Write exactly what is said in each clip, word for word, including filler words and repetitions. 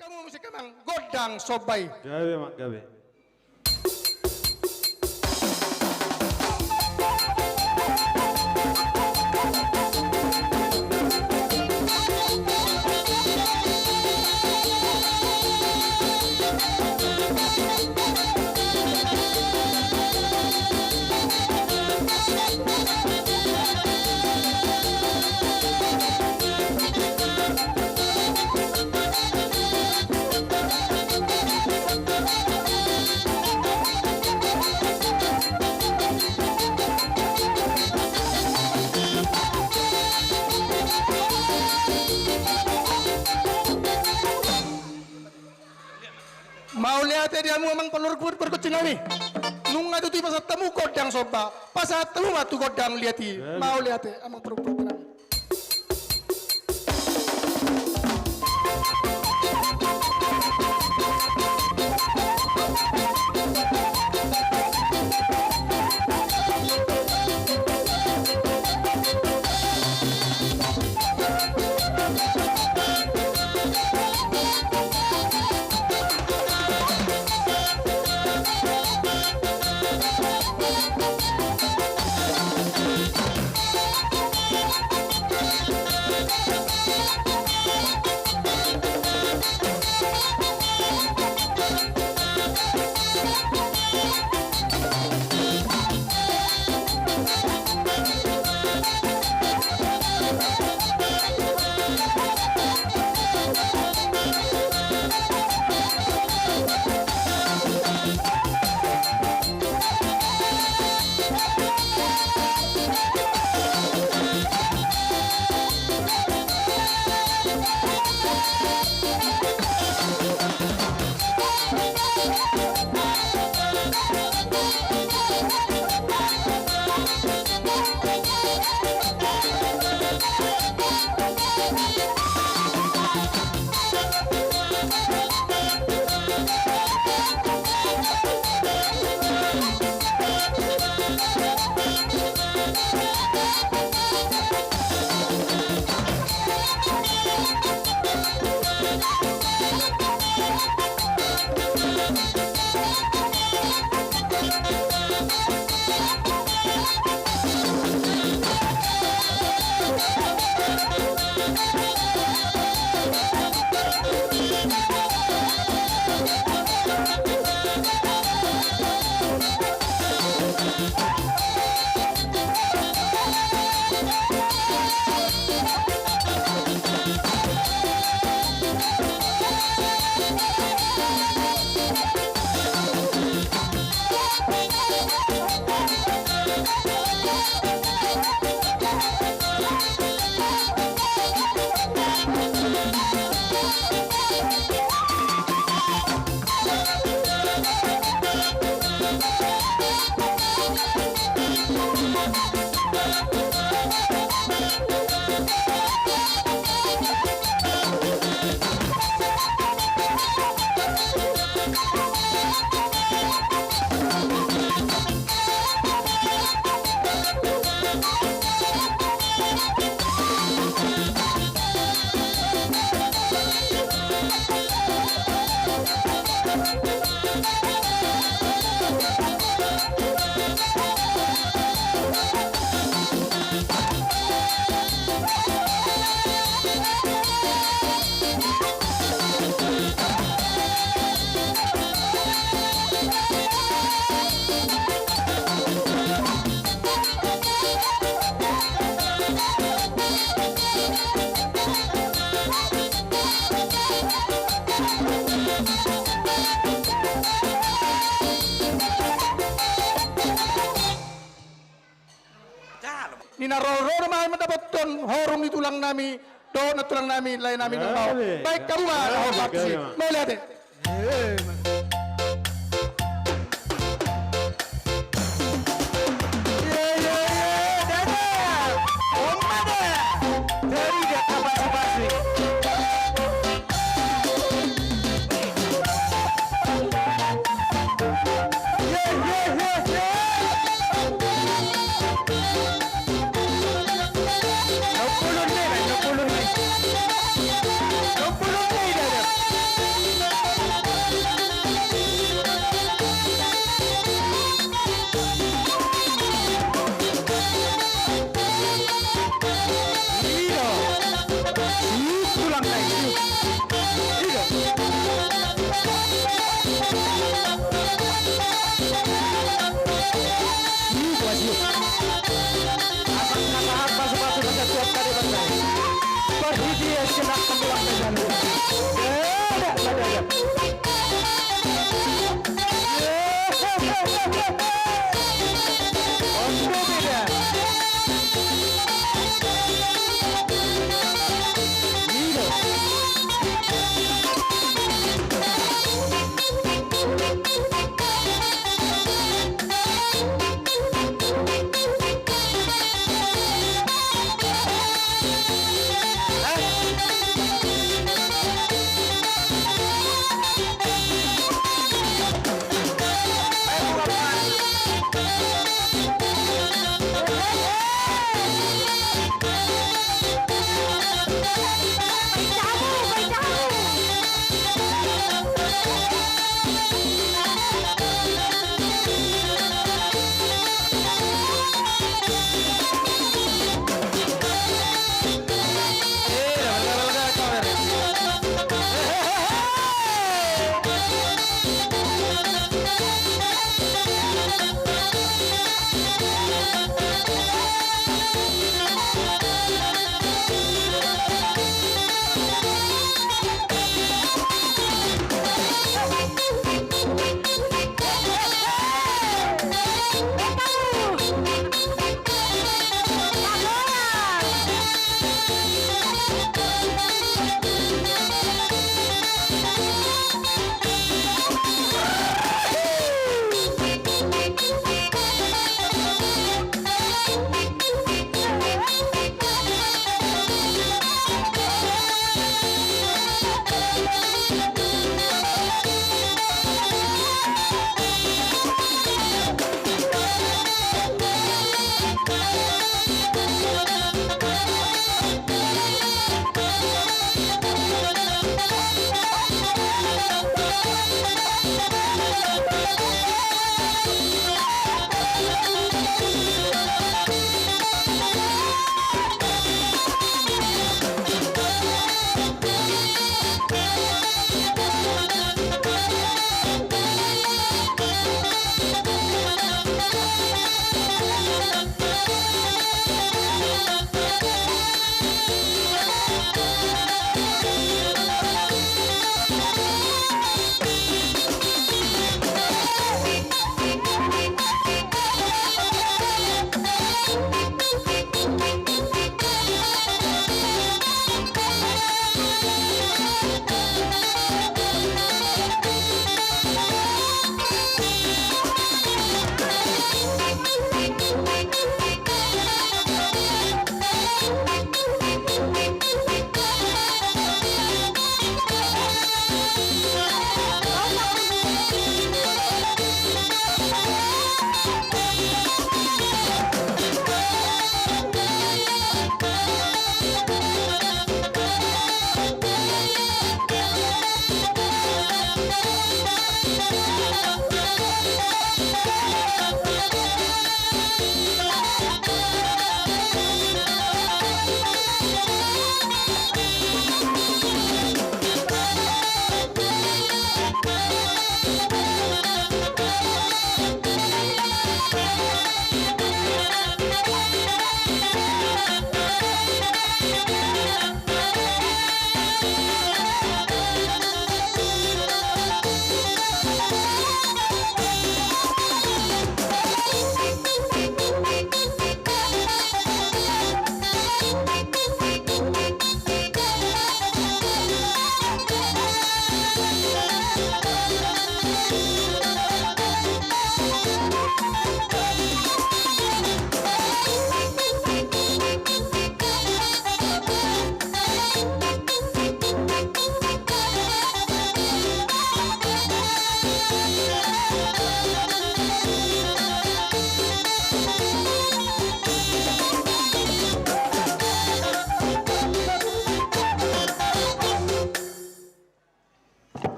Hamu muse amang gondang somba i. Gabe, amang, gabe. Mauliate di hamu amang pargonsi nami. Nunga tutu dipasahat hamu gondang somba, pasahat hamu ma tu gondang liat i. Mauliate amang pargonsi nami. Ninna ro, ro do ma mandapothon horong ni tulang nami, dohot nantulang nami, lae nami na baoa. Baen hamu ma na horbat tusi. Mauliate.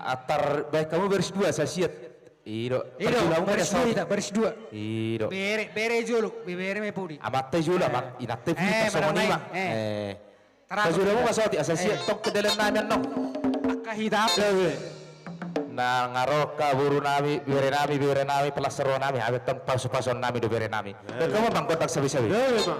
Antar baen hamu baris dua, sasiat. I do. I do, baris dua hita, baris dua. I do. Bere, bere jolo, be-, bere ma i pudi. Amanta i jolo, eh, amat, inanta i pudi, eh, tarsongon i ma. Eh. Eh. Tarajolo hamu ma saotik, asa siat, eh, tong kendalian nami annon. Angka hita. Nang ro angka boru nami, bere nami, bere nami, palas roha nami, hami tong pasu-pasuon nami do bere nami. Eh. Baen hamu ma gondang sabe-sabe. Eh, ma.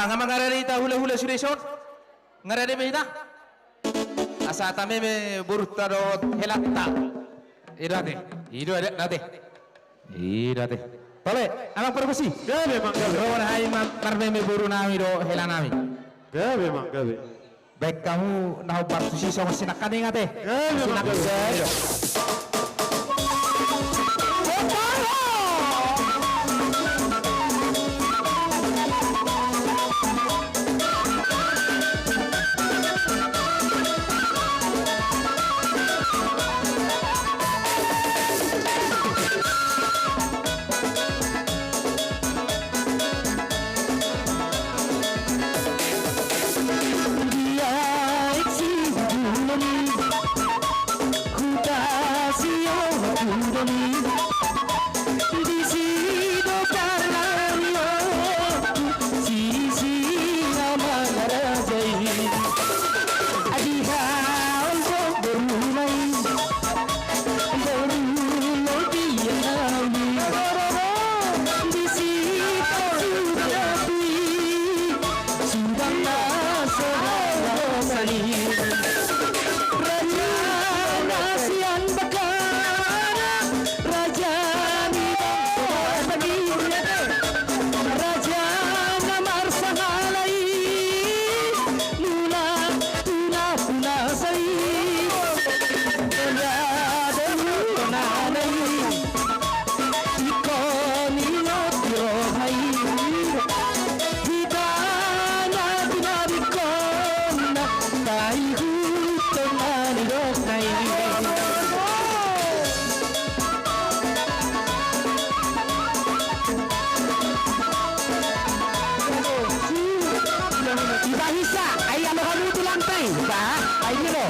Nga mangarade hita hulahula sude dison. Nga rade ma hita. Asa tameme borunta dohot helanta. I do ate. I do adatna ate. I do ate. Tole, amang pargonsi. Gabe, amang, gabe. Ro ma hami ma-, marmeme borunami dohot helanami. Gabe, amang, gabe. Baen hamu na hombar tusi songon sinangkaning ate. Gabe, amang, gabe. Sinangkaning. Huta Sion, huta Sion. Disi do parngario, sisi na mangarajai. Adiha on do borunai, boru lobi anami. Disi do suda api. Suda na so hahomani. Raja na sian Bakkara, raja ni bangso Batak i. Raja na marsahala i, mulak tu na punasa i. Raja do hutonana i. Ingkon ingot di roha i, hita na pinabingkon na, taihuthon na nidokna i. Iba hisa, ai alo hamu tu lantai, ba, ai ni lo.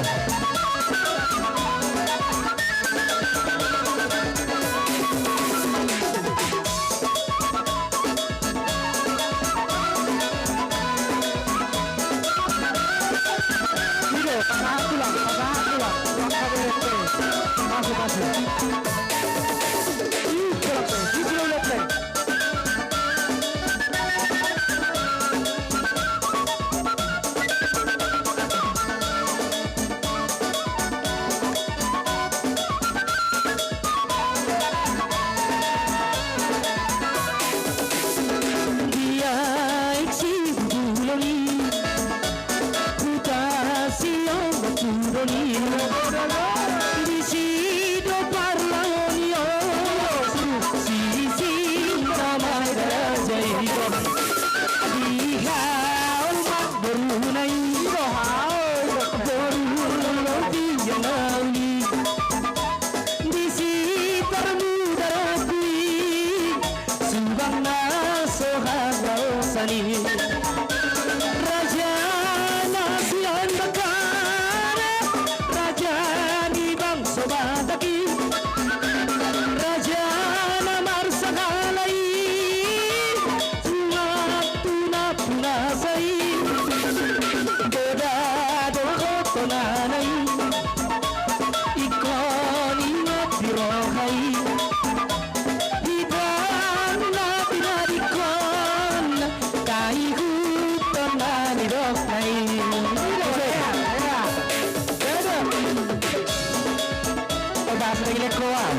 Dia iksi buloni. Huta Sion turoni, disi do parlangoni on, sisi na mangarajai. Dihaol ma borunai, boru lobi anami. Disi tarmuda rohangku i, subang na so haraosan i. Raja na sian Bakkara, raja ni bangso Batak i. Raja na marsahala i, mulak tu na punasa i. Godang do hutonana i. Ingkon ingot di roha i, hita na pinabingkon na, taihuthon na nidokna i. Bahasa lagi leko ah.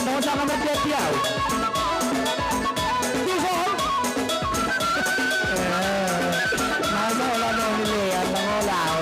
Nunga sanga martiatiau. Tuson. Eh, masa ola no nilean na ngolau.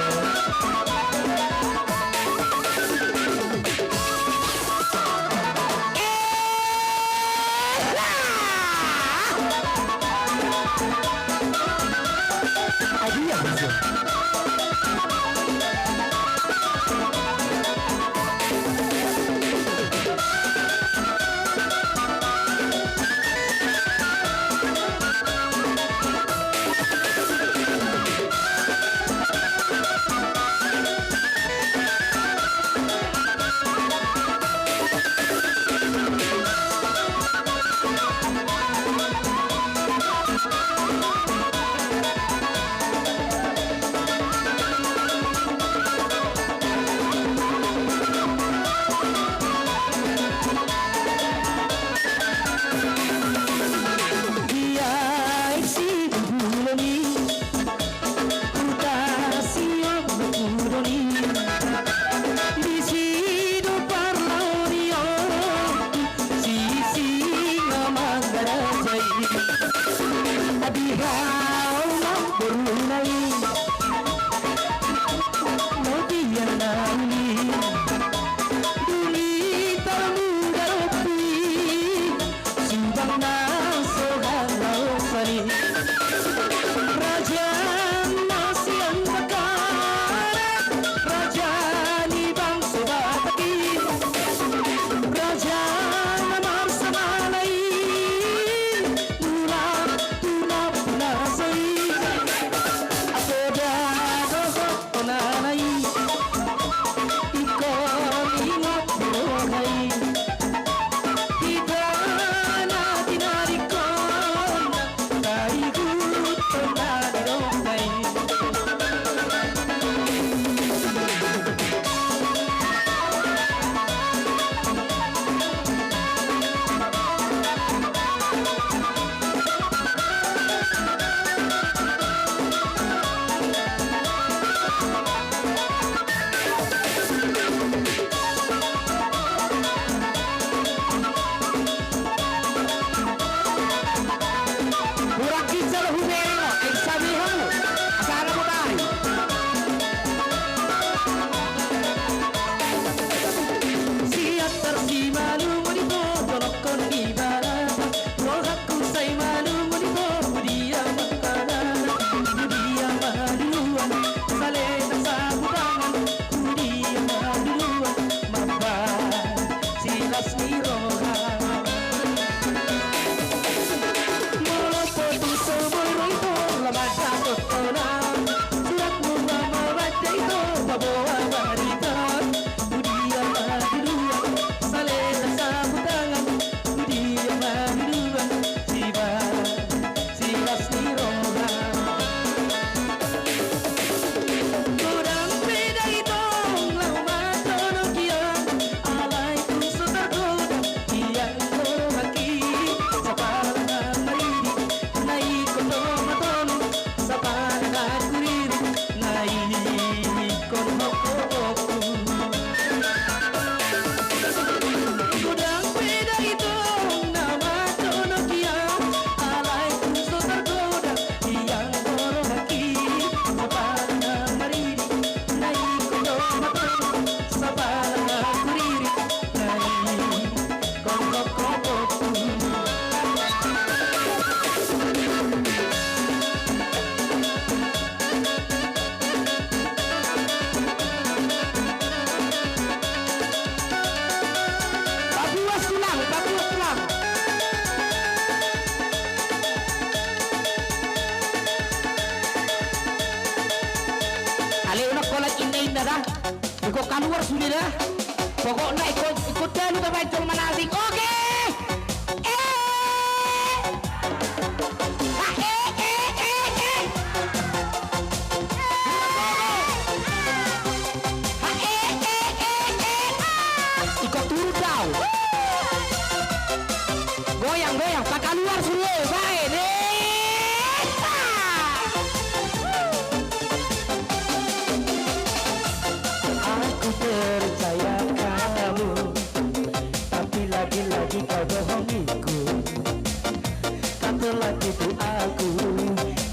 Ingkon kaluar sude da. Pokokna ingkon, ingkon tolu tabaen jolma na asing. Oke. Eh. Ha, eh, eh, eh, eh. Ha, eh, eh, eh, eh. Ingkon turun da au. Goyang, goyang, pakaluar sude, bae, deta. Aku percaya kamu, tapi lagi-lagi kau bohongiku. Kau telah tipu aku.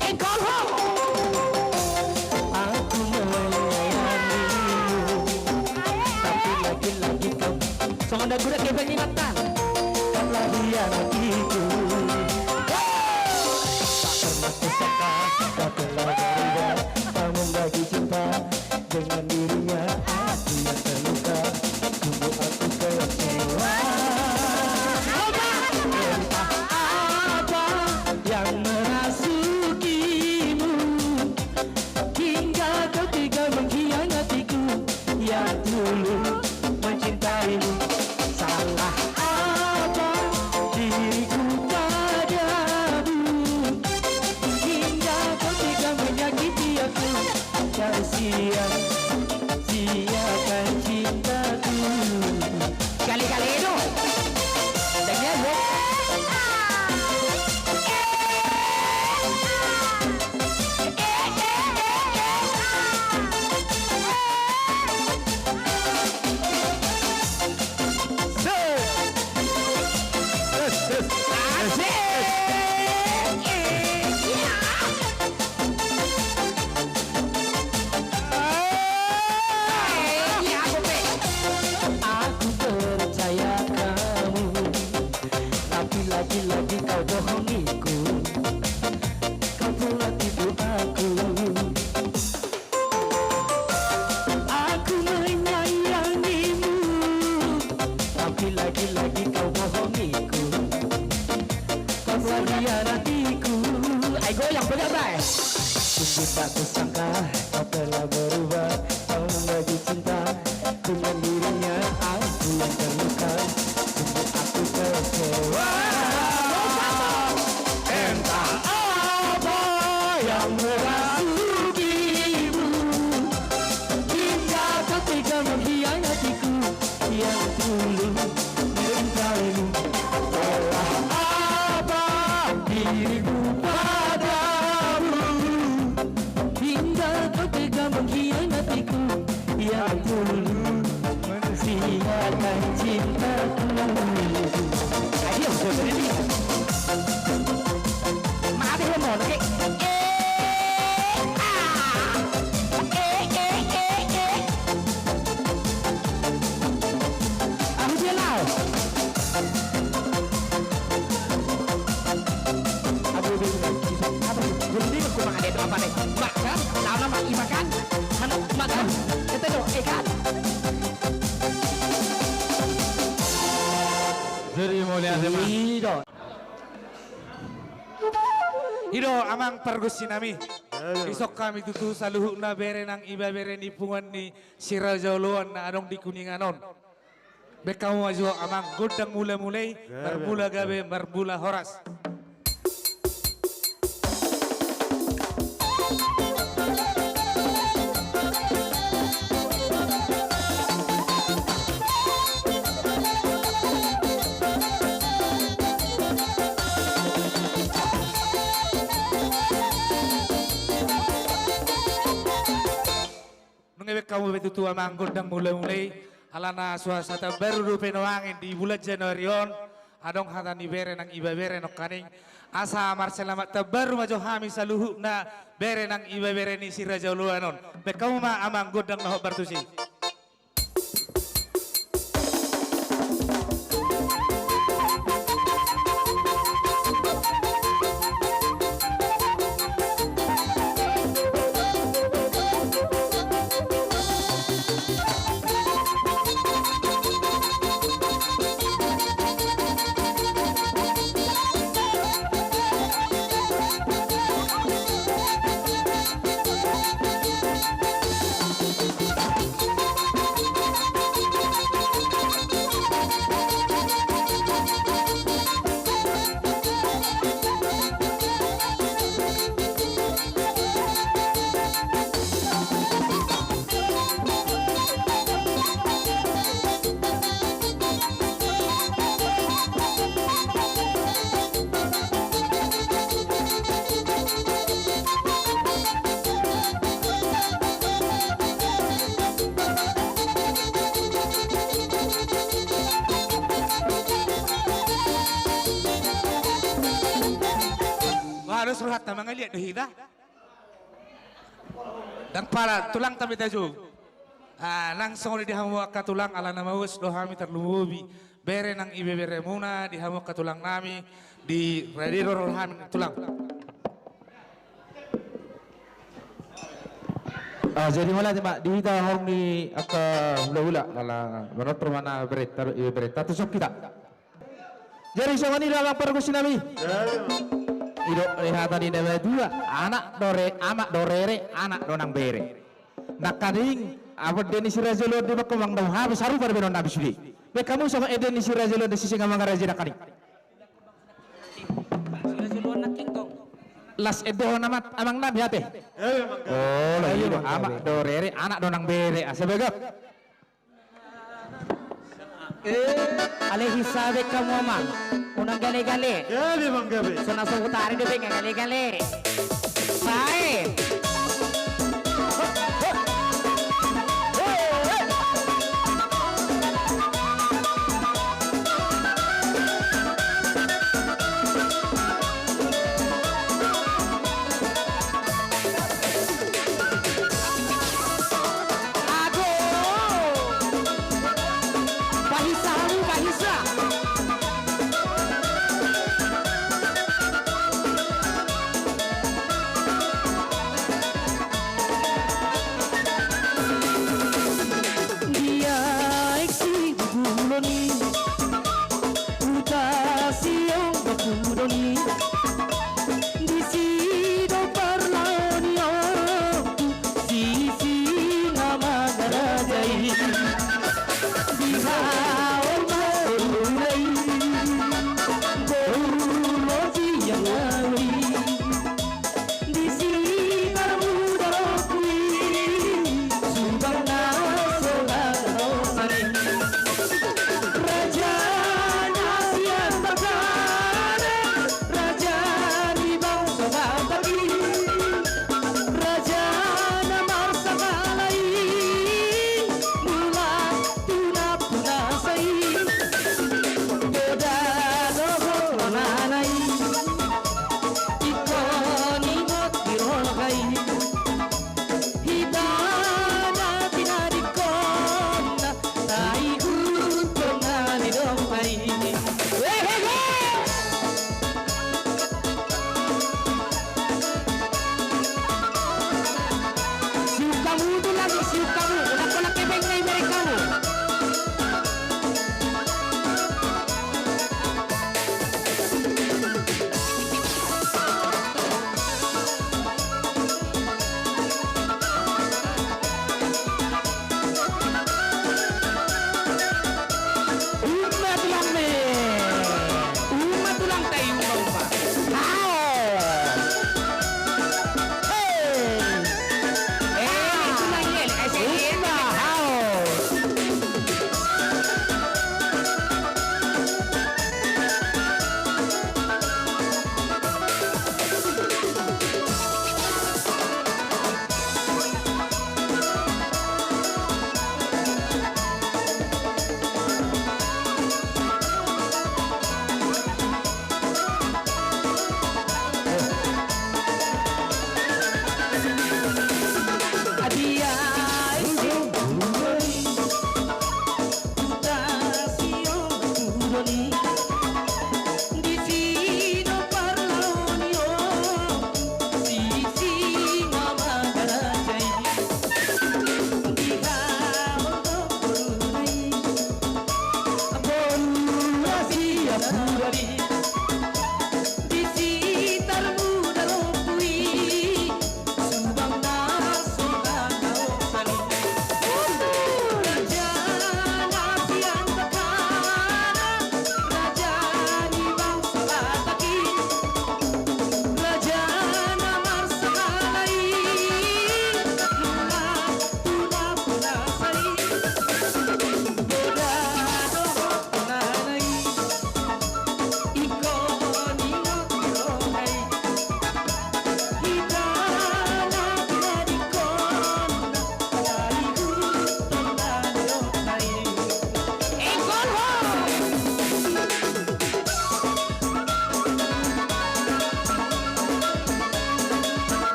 Engkau ho. Aku menyayangimu, tapi lagi-lagi kau. Songon dagu da kepeng ni mata. Kau telah hianatiku. Tak pernah kusangka kau telah berubah. Kau membagi cinta dengan dirinya. Aku yang terluka. Sungguh aku kecewa. Entah apa yang merasukimu, hingga kau tega mengkhianatiku yang dulu mencintaimu. Salah apa diriku padamu, hingga kau tega menyakiti aku? Kau sia-siakan cintaku. Kali-kali itu. Dengar, Bu. Aku percaya kamu, tapi lagi-lagi kau bohongiku. Kau pula tipu aku. Aku menyayangimu, tapi lagi-lagi kau bohongiku. Kau mengkhianatiku. Ai goyang, pegang, Bray. Sungguh tak kusangka kau telah berubah. Kau membagi cinta dengan dirinya, aku yang terluka. Sungguh aku kecewa. Entah apa yang merasukimu, hingga kau tega mengkhianatiku yang dulu mencintaimu. Salah apa diriku padamu, hingga kau tega mengkhianatiku yang dulu mensia-siakan cintaku. Ayo, sudah ini. Mati lo, Mon. Oke. Eh, ah. Eh, eh, eh, eh. Aku dia lau. Aku dia lau. Apa sih? Jadi aku makan itu apa nih? Makan, tahu nama imakan? Mana makan? Itu tuh, ikan. Jadi mau lihat, Mas. Iya. I do, amang pargonsi nami. Dison hami tutu saluhutna bere nang ibebere ni punguan ni Si Raja Oloan na adong di Kuningan on. Baen hamu ma jo amang gondang mulamula i, marmula gabe, marmula horas. Nunga baen hamu be tutu amang gondang mulamula i, alana suasa tambaru dope nuaeng di bulan Januari on, adong hata ni bere nang ibebere nangkaning. Asa marselamat tambaru ma jo hami saluhutna bere nang ibebere ni Si Raja Oloan on. Baen hamu ma amang gondang na hombar tusi. rohanta mangaliat do hita. Ndang pala tulang ta be tajo. Ah, nang songon i di hamu angka tulang, ala na mauas do hami tarlumobi bere nang ibeberemuna di hamu angka tulang nami di rade do rohami tulang. Ah, jadi mauliate ma di hita hamu angka hulahula, ala manortor ma na berenta, berenta tu son hita. Jadi songon i do amang pargonsi nami. I do hata ni na matua, anak do re, amak do rere, anak do nang bere. Nangkaning, apa ende ni si Raja Luan di Bangkok, amang, dao hape sarupa do baenon nami sude. Baen hamu songon ende ni si Raja Luan di sisi amang raja nangkaning. Las endehon amang nami ate. Oh, lah, i do amak do rere, anak do nang bere, asa bagak. Alai hinsa be hamu amang, unang galegale. Gale ma gabe. So na so hutari do be nga galegale. Sae. Aduh. Pahinsa hamu, pahinsa.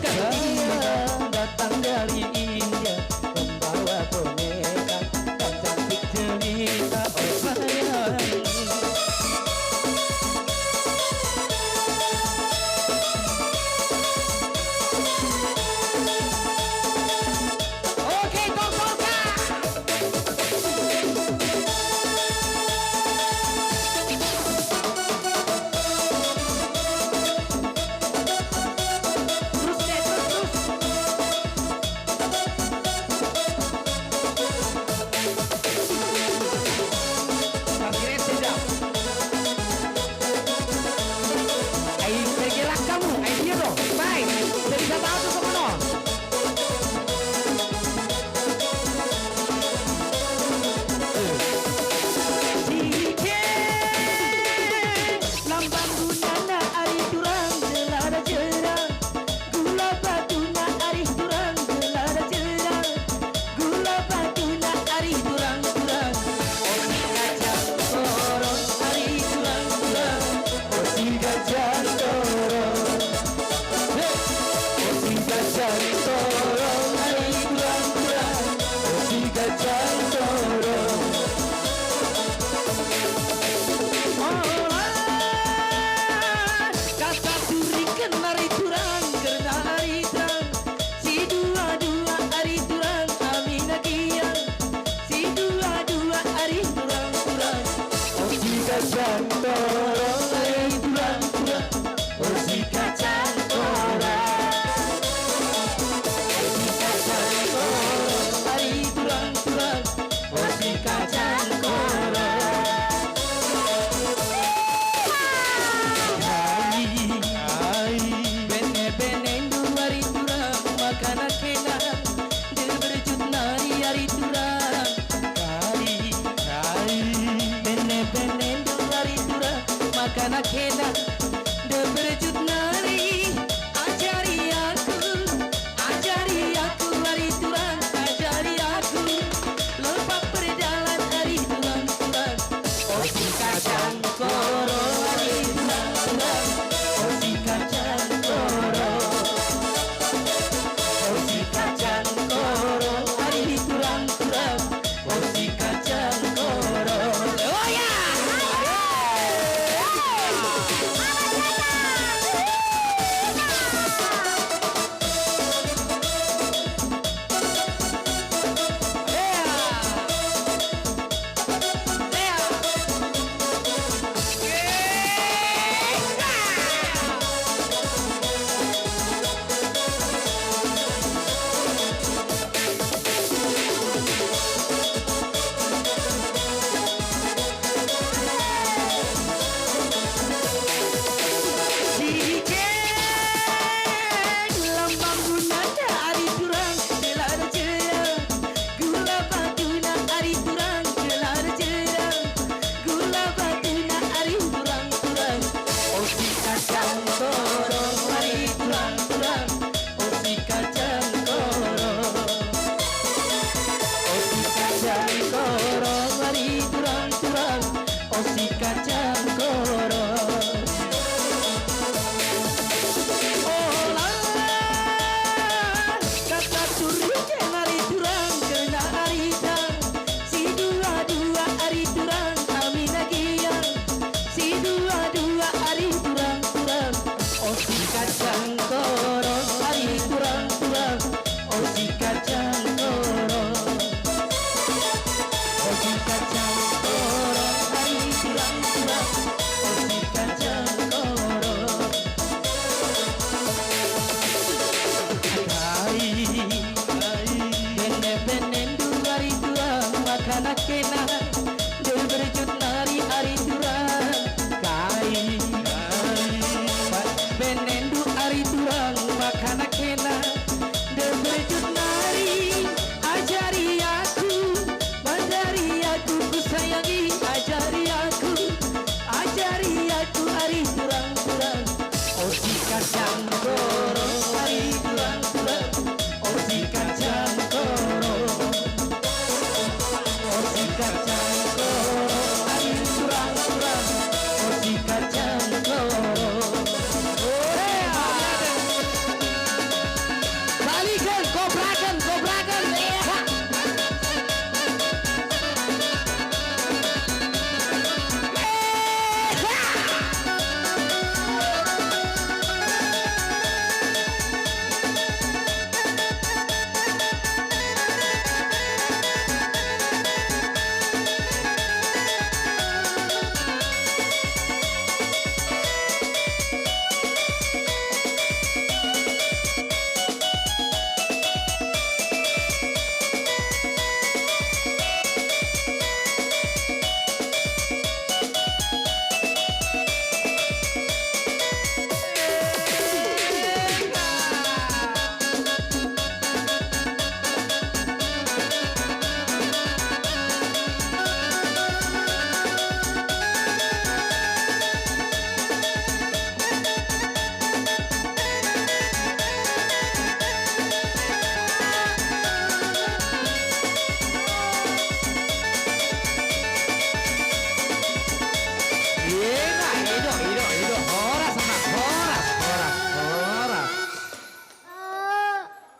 Sayang datang dari India, membawa boneka dan cantik jelita. Oh sayang. Oke, tor, tor, Kak.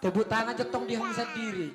Tepuk tangan jo tong di hamu sandiri.